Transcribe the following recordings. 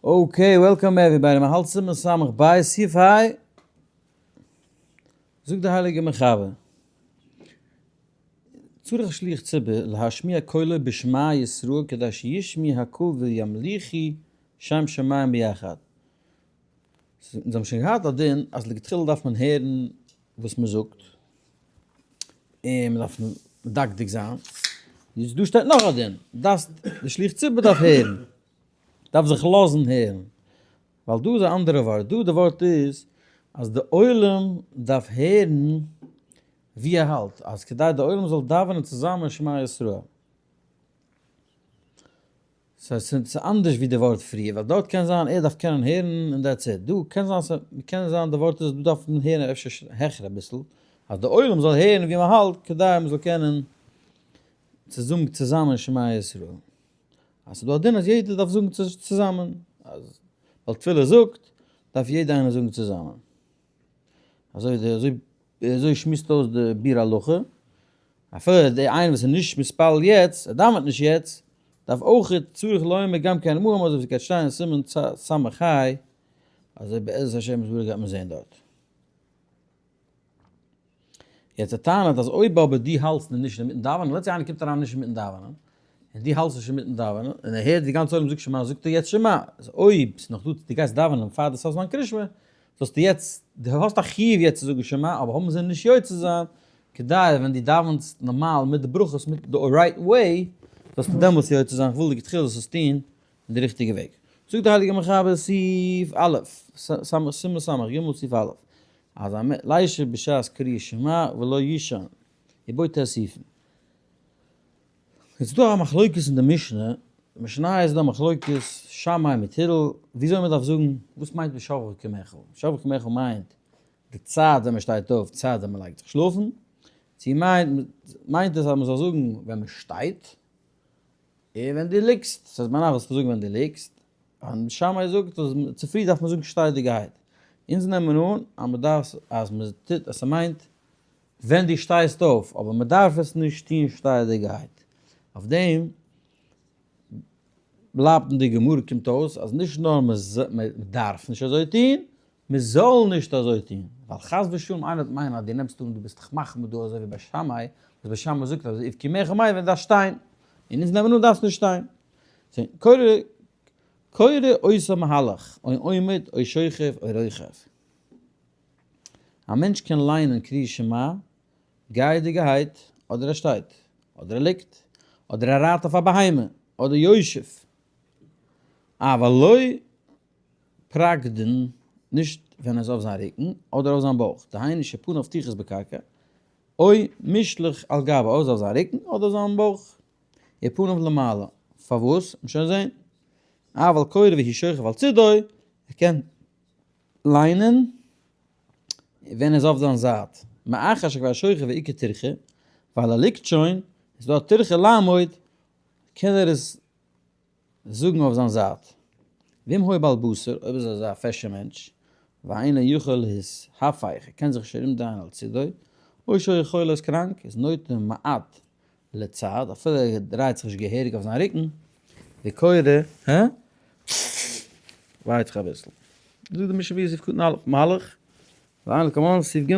Okay, welcome everybody, מען האלט סימן סמך בית סעיף ה', זאגט דער הייליגער מחבר, צריך שליח ציבור להשמיע קולו בשמע ישראל כדי שישמעו הקהל וימליכו שם שמים ביחד. אונז האבן שוין געהאט א דין אז לכתחילה דארף מען הערן וואס מען זאגט, און מען דארף מדקדק זיין, יעצט דא שטייט נאך א דין, דארפסט, די שליח ציבור דארף הערן, דארף זיך לאזן הערן, ווייל דא איז א אנדערע ווארט, דא די ווארט איז אז די עולם דארף הערן ווי ער האלט, אז כדי די עולם זאל דאווענען צוזאמען שמע ישראל. סא ס'איז אנדערש ווי די ווארט פריער, ווייל דארט קען זיין ער דארף קענען הערן און that's it, דא קען זיין ס'קען זיין די ווארט איז דא דארף מען הערן אפשר העכער אביסל, אז די עולם זאל הערן ווי מ'האלט כדי מ'זאל קענען צוזאגן צוזאמען שמע ישראל. אז ס'איז דא א דין אז יעדער דארף זאגן צוזאמען, אז בעל תפילה זאגט דארף יעדער איינער זאגן צוזאמען. אזוי די אזוי אזוי שמועסט אויס די ביאור הלכה, אפילו די איינער וואס איז נישט מתפלל יעצט, ער דאווענט נישט יעצט, דארף אויך צריך לומר גם כן עמהם אזוי ווי ס'גייט שטיין אין סימן סמך ה', אזוי בעזרת השם יתברך גייט מען זען דארט. יעצט ער טענה'ט אז אויב אבער דו האלטסט נישט אינמיטן דאווענען, let's say איינער קומט אריין נישט אינמיטן דאווענען, און דו האלטסט נישט אינמיטן דאווענען, און ער הערט ווי גאנץ עולם זאגט שמע, זאגט ער יעצט שמע, איז אויב ס'איז נאך דא, דו גייסט דאווענען פאר די סוף זמן קרישמע, זאלסטו יעצט, דו האסט א חיוב יעצט צו זאגן שמע, אבער האבן זיי נישט יוצא זיין, כדי ווען דו דאווענסט נארמאל מיט די ברכות מיט די right way, זאלסטו דעמאלטס יוצא זיין, כ'וויל לכתחילה זאלסט עס טון אין די ריכטיגע וועג. זאגט די הייליגע מחבר סעיף א', סימן סמך ג' סעיף א', אז א לישב בשעת קריאת שמע ולא יישן, ובו ט' סעיפים. איז דא א מחלוקת אין די משנה, משנה איז דא מחלוקת שמאי מיט הלל, וויאזוי מען דארף זאגן, וואס מיינט בשכבך ובקומך, בשכבך ובקומך מיינט די צייט ווען מען שטייט אויף, צייט ווען מען לייגט זיך שלאפן, צו מיינט מיינט עס אז מען זאל זאגן ווען מען שטייט, און ווען דו ליגסט, ס'הייסט ביינאכט זאלסטו זאגן ווען דו ליגסט, און שמאי זאגט אז צופרי דארף מען זאגן שטיידיגערהייט, אונז נעמען אן אז מען דארף אז מען טוט אז ס'מיינט ווען דו שטייסט אויף, אבער מען דארף עס נישט טון שטיידיגערהייט, אויף דעם בלייבט אין די גמרא קומט אויס אז נישט נאר מען דארף נישט אזוי טון, מען זאל נישט אזוי טון, ווייל חס ושלום איינער וועט מיינען אז דו נעמסט אן דו ביסט דיך מחמיר דא אזוי ווי ביי שמאי, וואס ביי שמאי זאגט אז ובקומך מיינט ווען דארפסט שטיין, און אונז נעמען אן דארפסט נישט שטיין. קורא קורא עושה מהלך, או עומד, או שוכב, או רוכב. א מענטש קען ליינען קריאת שמע גייעדיגערהייט, אדער ער שטייט, אדער ער ליגט, אדער ער רייט אויף א בהמה, אדער יושב, אבל לא פרקדן, נישט ווען ער איז אויף זיין רוקן, אדער אויף זיין בויך, דהיינו שפניו פתוחות בקרקע, או מושלך על גבו, אויב איז אויף זיין רוקן אדער זיין בויך, ופניו למעלה, פארוואס? מ'וועט שוין זען. אבל קורא והוא שוכב על צידו, ער קען ליינען ווען ער איז אויף זיין זייט, מאחר שכבר שוכב ואיכא טירחא, ווייל ער ליגט שוין, איז דא א טירחא לעמוד, קען ער עס זאגן אויף זיין זייט. ואם היה בעל בשר, אויב איז ער אזא פעשע מענטש, ואינו יכול להתהפך, ער קען זיך נישט ארומדרייען על צידו, או שהיה חולה איז קראנק, איז נוטה מעט לצד, אפילו ער דרייט זיך נישט געהעריג אויף זיין רוקן, וקורא, הא? ווייט זיך אביסל. זאגט די משנה ברורה סעיף קטן א', מהלך, ואין לקמן, סעיף ג',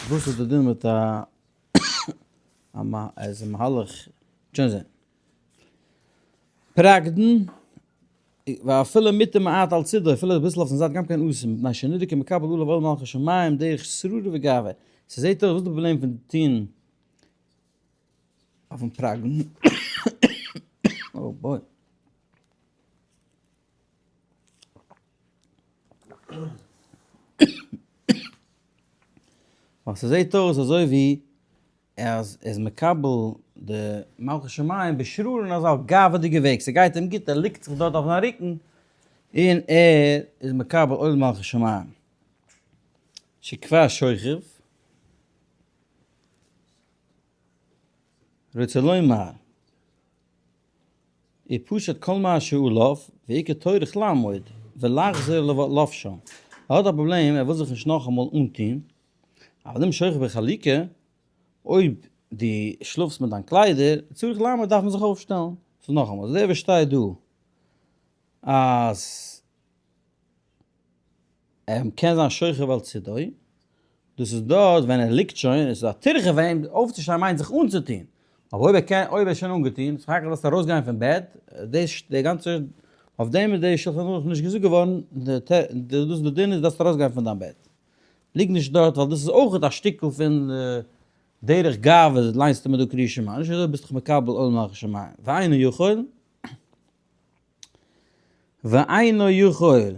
וואס איז די דין מיט א איז מהלך, שוין זען. פרקדן, ואפילו מטה מעט על צידו, אפילו אביסל אויף זיין זייט גם כן אסור, מפני שנראה כמקבל עליו עול מלכות שמים דרך שררה וגאווה. ס'זעט אויס, וואס איז די פראבלעם פון טון אויפן פרקדן? Oh boy. ווייל ס'זעט אויס אזוי ווי ער איז מקבל די מלכות שמים בשררה אין אזא גאווה'דיגע וועג, ס'גייט אים גוט, ער ליגט זיך דארט אויף זיין רוקן און ער איז מקבל עול מלכות שמים. שכבר שוכב, רוצה לומר, ופשט כל מה שעליו, ועיקר טורח לעמוד, ולחזור לבשם. ער האט א פראבלעם, ער וויל זיך נישט נאכאמאל אנטון, אבל אם שוכב בחלוקה, אויב דו שלאפסט מיט דיין קליידער, צריך לעמוד דארף מען זיך אויפשטעלן. So נאכאמאל, דער וואס שטייט דא אז ער קען זיין שוכב על צידו, דאס איז דארט ווען ער ליגט שוין, עס איז א טירחה פאר אים אויפצושטיין מיינט זיך אנצוטון, אבער אויב ער קען, אויב ער איז שוין אנגעטון, סך הכל דארפסטו ארויסגיין פון בעט, דאס די גאנצע, אויף דעם איז די שלחן ערוך נישט געזאגט געווארן, דאס די דין איז דארפסט ארויסגיין פון דיין בעט, ליג נישט דארט ווייל דאס איז אויך א שטיקל פון דרך גאווה, ליינסטו מיר דא קריאת שמע, נישט אזוי ביסט דאך מקבל עול מלכות שמים, ואינו יכול, ואינו יכול.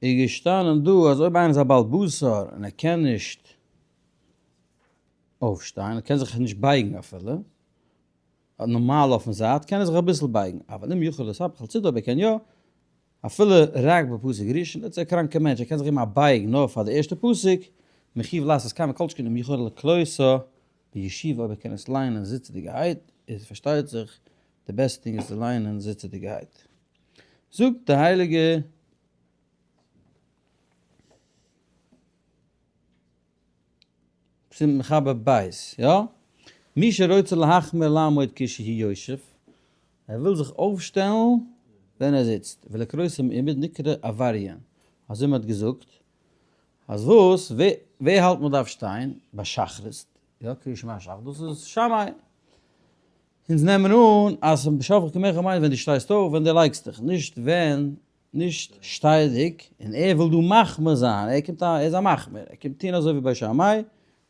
איז געשטאנען דא אז אויב איינער איז א בעל בשר און ער קען נישט אויפשטיין, ער קען זיך נישט בייגן אפילו, נארמאל אויפן זייט קען ער זיך אביסל בייגן, אבל אם יכול להתהפך על צידו אויב ער קען יא, אפילו רק בפסוק ראשון, דאס איז א קראנקע מענטש ער קען זיך געבן א בייג נאר פאר די ערשטע פסוק, מחיוב לעשות כן וכל שכן אם יכול לקרותה בישיבה אויב ער קען עס ליינען זיצעדיגערהייט, איז פארשטייט זיך די בעסטע דינג איז צו ליינען זיצעדיגערהייט. זאגט די הייליגע מחבר בית, יא? מי שרוצה להחמיר לעמוד כשהוא יושב, ער וויל זיך אויפשטעלן ווען ער זיצט, ולקרותם עומד נקרא עבריין, אזוי מען האט געזאגט, אז וואס, ווער האלט מען דארף שטיין ביי שחרית, יא קריאת שמע שחרית, דאס איז שמאי. אונז נעמען אן אז בשכבך ובקומך מיינט ווען דו שטייסט אויף, ווען דו לייגסט דיך, נישט ווען, נישט שטייעדיג, און ער וויל דא מחמיר זיין, ער קומט א, ער איז א מחמיר, ער קומט טון אזוי ווי בית שמאי,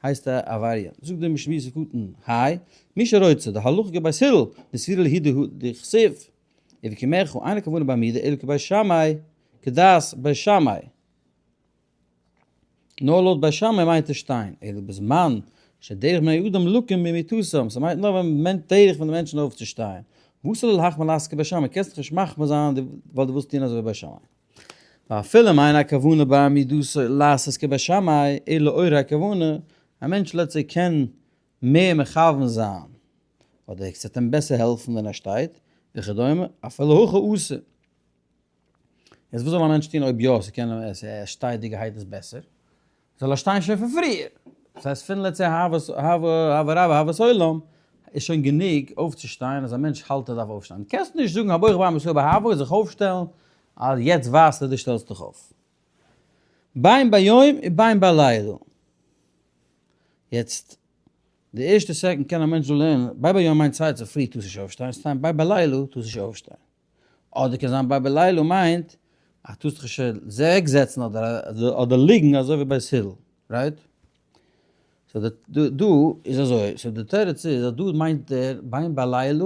הייסט ער עבריין. זאגט דער משנה ברורה סעיף קטן ה, מי שרוצה, די הלכה כבית הלל, דסבירא להו דהא דכתיב, ובקומך, אין הכוונה בעמידה אלא כבית שמאי, כדעת בית שמאי. נאר לויט בית שמאי מיינט עס שטיין, אלא בזמן שדרך בני אדם לקום ממיטתם, ס'מיינט נאר ווען מ'מיינט דרך פון די מענטשן אויפצושטיין. וואס זאל להחמיר לעשות כבית שמאי, קענסט דאך נישט מחמיר זיין ווייל דו ווילסט טון אזוי ווי בית שמאי. ואפילו אם אין הכוונה בעמידתו לעשות כבית שמאי, אלא אור הכוונה, א מענטש let's say קען מער מכוון זיין, אדער עס וועט אים בעסער העלפן ווען ער שטייט, וכדומה, אפילו הכי אסור. יעצט וואס זאל א מענטש טון אויב יא ס'קען אים עס ער שטייעדיגערהייט איז בעסער? זאל ער שטיין שוין פון פריער, דאס הייסט פון let's say אהבת אהבה רבה אהבת עולם איז שוין גענוג אויפצושטיין אז א מענטש האלט ער דארף אויפשטיין, קענסט נישט זאגן הבוחר בעמו ישראל באהבה זיך אויפשטעלן אז יעצט ווייזטו דו שטעלסט דיך אויף. בין ביום ובין בלילה. יעצט די ערשטע second קען א מענטש דא לערנען, בין ביום מיינט סיי צופרי טארסט נישט אויפשטיין, סיי בין בלילה טארסט נישט אויפשטיין. אדער קען זיין בין בלילה מיינט אז טארסט דיך נישט אוועקזעצן אדער ליגן אזוי ווי בית הלל, right? So דא איז אזוי, so די תירוץ איז אז דא מיינט ער בין בלילה,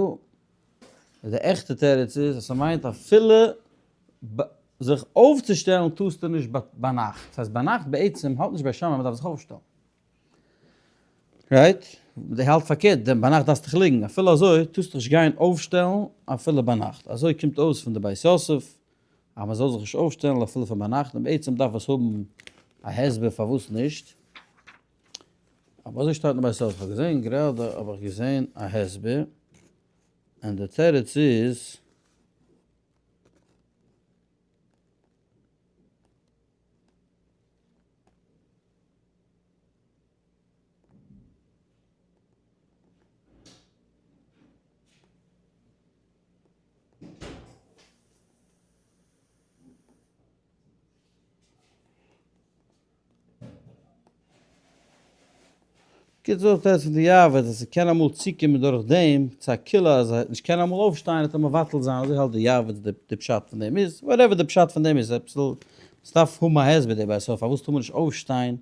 די עכטע תירוץ איז אז ס'מיינט אפילו זיך אויפצושטעלן טארסטו נישט ביינאכט, ס'הייסט ביינאכט בעצם האלט נישט בית שמאי מ'דארף זיך אויפשטעלן. Right? די האלט פארקערט, דען ביינאכט דארפסטו דיך ליגן, אפילו אזוי טארסטו נישט גיין אויפשטעלן אפילו ביינאכט, אזוי קומט אויס פון די בית יוסף אז מען זאל זיך נישט אויפשטעלן אפילו פון ביינאכט, און בעצם דארף עס האבן א הסבר פארוואס נישט, אבער אזוי שטייט אין בית יוסף, כ'האב געזען גראדע האב איך געזען א הסבר, און די תירוץ איז. קיצור זאגט ער פון די יעבץ אז ס'קען אמאל צוקומען דורך דעם צו א קולא אז ער וועט נישט קענען אמאל אויפשטיין וועט ער מבטל זיין אזוי האלט די יעבץ די פשט פון דעם איז whatever די פשט פון דעם איז אביסל ס'דארף האבן א הסבר די בית סוף פארוואס טאר מען נישט אויפשטיין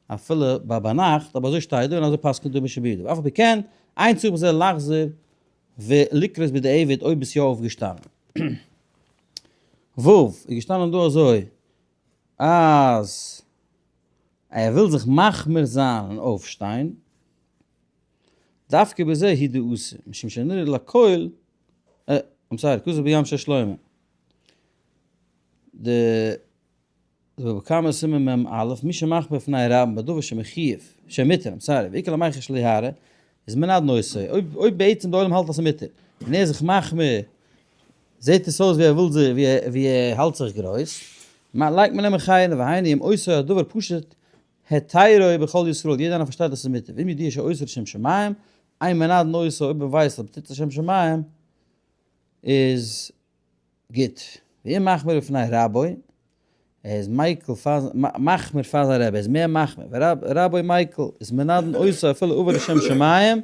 אפילו ביי ביינאכט אבער אזוי שטייט דא און אזוי פסק'נט דא משנה ברורה ואף על פי כן אין צריך בזה לחזור ולקרות בדיעבד אויב ביסט יא אויפגעשטאנען. ו' איז געשטאנען דא אזוי אז ער וויל זיך מחמיר זיין און אויפשטיין, דווקא בזה הוא דאסור, משום שנראה לכל, I'm sorry, כתוב בים של שלמה. די בבא קמא סימן מ א, מי שמחמיר בפני רבים בדבר שמחויב, שמותר, I'm sorry, ועיקר למיחש ליהרא, איז מנדן אותו, אויב אויב בעצם די עולם האלט אז ס'איז מותר, און ער איז זיך מחמיר, זעט עס אויס ווי ער וויל זיך, ווי ער האלט זיך גרויס, לייגט מען אים אין חרם, והיינו אם עושה הדבר פשוט היתרו בכל ישראל, יעדער איינער פארשטייט אז ס'איז מותר, ואם ידיע שאוסר לשם שמים. אין מנדין אותו אויב מען ווייסט אז מען טוט לשם שמים איז גוט. ואם מחמיר בפני רבו, ער איז מיקל פאר מחמיר פאר זיין רבי, ער איז מער מחמיר, ורבו מיקל איז מנדין אותו אפילו עבר לשם שמים,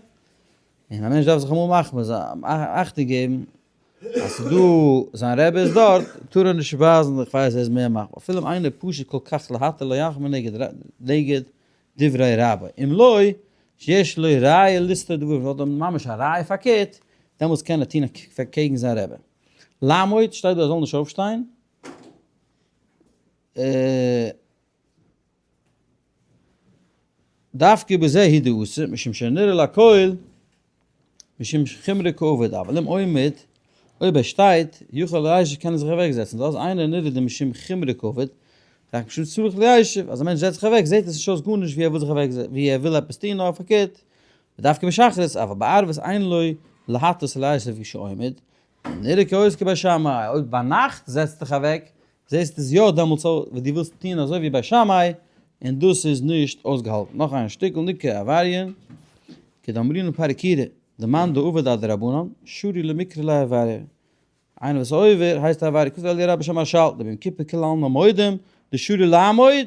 און א מענטש דארף זיך אמאל מחמיר זיין, אכטונג געבן אז ס'איז דא זיין רבי איז דארט, טאר ער נישט ווייזן איך ווייס ער איז מער מחמיר, אפילו אם אינו פשוט כל כך להתיר לא יחמיר נגד נגד דברי רבו, אם לא, שיש לו ראיה לסתור דבריו, האט ער ממש א ראיה פארקערט, דעמאלטס קען ער טון קעגן זיין רבי. לעמוד, שטייט דא ער זאל נישט אויפשטיין. דווקא בזה הוא דאסור, משום שנראה לכל, משום חומרא קעביד, אבל אם עומד, אויב ער שטייט, יכול לישב קען ער זיך אוועק זעצן, דאז אינו נראה דמשום חומרא קעביד, רק משום צריך ליישב, אז א מענטש זעצט זיך אוועק זעט עס נישט אויס גארנישט ווי ער וויל זיך אוועק ווי ער וויל עפעס טון נאר פארקערט, ודווקא בשחרית, אבל בערבית אין לו להטות ליישב כשעומד, נראה כעוסק בית שמאי, אויב ביינאכט זעצט דיך אוועק, זעסט עס יא דעמאלטס אויס ווי דו ווילסט טון אזוי ווי בית שמאי, און דאס איז נישט אויסגעהאלטן. נאך איין שטיקל נקרא עבריין, כדאמרינן פרק יראה, דמאן דעבד אדרבנן, שרי למקרא ליה עבריין. איינער וואס איז עובר הייסט א עבריין, כתב אלי' רבה שם השל, דביום כיפור כולי עלמא מודים, דשרי לעמוד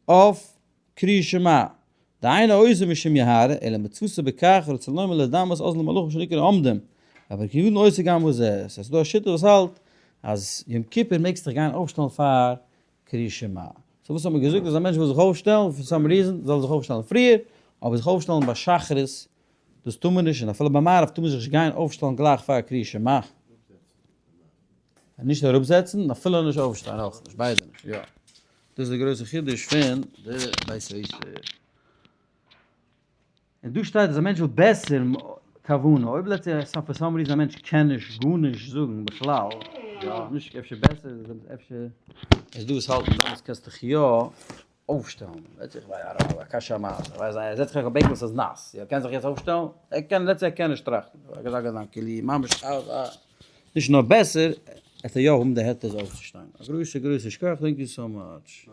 אויף קריאת שמע, דאינו עושה משום יוהרא, אלא מצותה בכך, ורצה לומר לדמות אז למלאכים שנקרא עומדים, אבער כיוון עושה גם בזה, ס'איז דא א שיטה וואס האלט אז יום כיפור מעגסט דיך גיין אויפשטעלן פאר קריאת שמע. so וואס האט מען געזאגט אז א מענטש וויל זיך אויפשטעלן for some reason זאל ער זיך אויפשטעלן פריער, אבער זיך אויפשטעלן ביי שחרית דאס טאר מען נישט, און אפילו ביי מעריב טאר מען זיך נישט גיין אויפשטעלן גלייך פאר קריאת שמע. נישט אראפזעצן און אפילו נישט אויפשטיין אויך נישט, ביידע נישט, יא. דאס איז די גרויסע חידוש פון די בית יוסף. און דא שטייט אז א מענטש וויל בעסער כוונה, אויב let's say for some reason א מענטש קען נישט גארנישט זאגן בכלל, יא, נישט אפשר בעסער, אפשר איז דא וואס האלטן דעמאלטס קענסטו דיך יא אויפשטעלן, let's say איך ווייס א קשיא א מעשה, איך ווייס ער זעצט זיך אויף א בענקל וואס איז נאס, יא קען זיך יעצט אויפשטעלן? ער קען, let's say ער קען נישט טראכטן, אזא געדאנק כאילו ממש נישט נאר בעסער, עט ער יא האבן די היתר זיך אויפצושטיין. א גרויסע גרויסע שכח, thank you so much.